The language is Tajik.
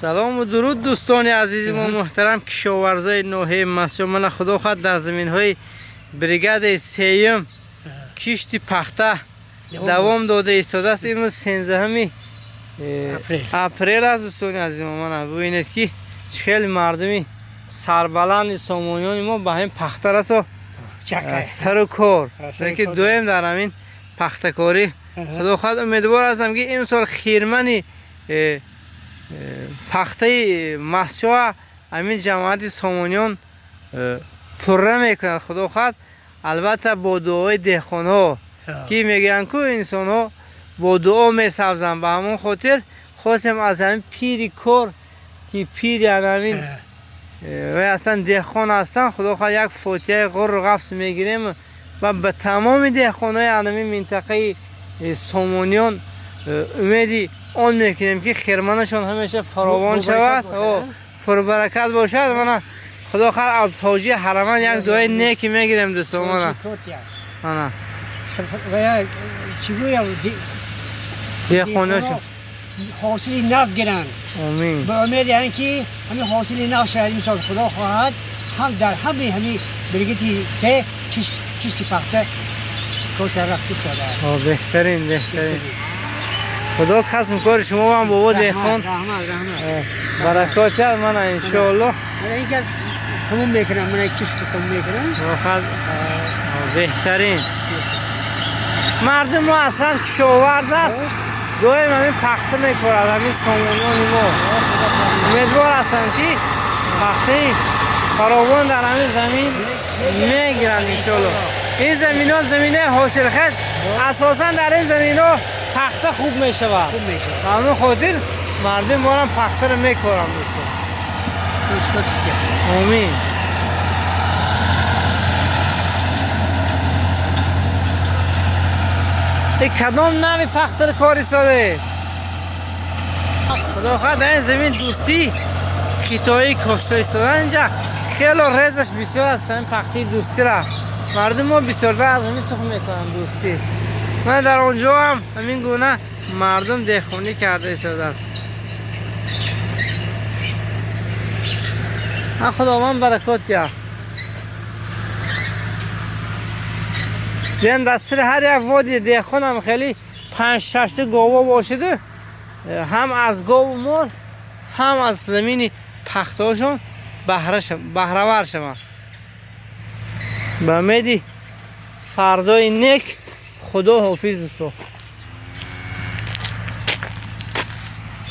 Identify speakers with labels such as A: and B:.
A: Салом ва дуруд, дӯстони азизи мо, муҳтарам кишоварзои ноҳияи Мастчоҳ. Мана, худо хоҳад, дар заминҳои бригадаи сеюм кишти пахта давом дода истодааст. Имрӯз 13 апрел аст, дӯстони азизи мо. Мана, бубинед, ки чӣ хеле мардуми сарбаланди сомониёни мо ба ҳамин пахта расо сару кор, ки доим дар ҳамин пахтакорӣ. Худо хоҳад, умедвор ҳастам, ки имсол хирмани пахтаи Мастчоҳа ҳамин ҷамоати сомониён пурра мекунад, худо хоҳад, албатта бо дуои деҳқонҳо, ки мегӯянд ку инсонҳо бо дуо месабзанд. Ба ҳамон хотир хостем аз ҳамин пири кор, ки пири ҳамин вай ҳастанд, деҳқон ҳастанд, худо хоҳад, як фотиҳаи ғурру ғафс мегирем ва ба тамоми деҳқонҳои ҳамин минтақаи сомониён умеди он мекунем, ки хирманашон ҳамеша фаровон шавад, пурбаракат бошад. Мана, худо хоҳад, аз ҳоҷии ҳараман як дуои неки мегирем, дӯстон. Мана, мана.
B: Чӣ гӯям?
A: Деҳқоношон
B: ҳосили нағз гиранд.
A: Омин.
B: Ба умеди ҳамин, ки ҳамин ҳосили нағз шавад имсол, худо хоҳад, ҳам дар ҳамаи ҳамин бригади се кишти пахта кор рафта шудааст.
A: Беҳтарин, беҳтарин. Худо касбу кори шумо ҳам, бобо деҳқон,
B: Раҳмат, раҳмат.
A: Баракот диҳад. Мана, иншоаллоҳ.
B: Мана, тамом мекунам, мана, кишти тамом мекунам.
A: Беҳтарин. Мардум мо аслан кишоварз аст, доим ҳамин пахта мекорад. Ҳамин сомониёни мо умедвор ҳастам, ки пахтаи фаровон дар ҳамин замин мегиранд, иншоаллоҳ. Ин заминҳо заминаи ҳосилхез, асосан дар ин заминҳо пахта хуб мешавад. Ба ҳамин хотир мардуми моам пахтаро мекоранд, дӯстон. Омин. Кадом нави пахтаро кор истодаед? Худо хоҳад, дар ин замин дӯстӣ хитоӣ кошта истодан. Инҷа хело резаш бисёр аст. Ҳамин пахтаи дӯстира мардум мо бисёртар аз ҳамин тухм мекунанд, дӯстӣ. Ман дар он ҷо ҳам ҳамин гуна мардум деҳқонӣ карда истодааст. Худованд баракот диҳад. Биён, дар сари ҳар як води деҳқонам хеле панҷ шашта гово бошиду ҳам аз гову мол, ҳам аз замини пахтаҳошон баҳравар шаванд. Ба умеди фардои нек, худо ҳофиз, дӯсто.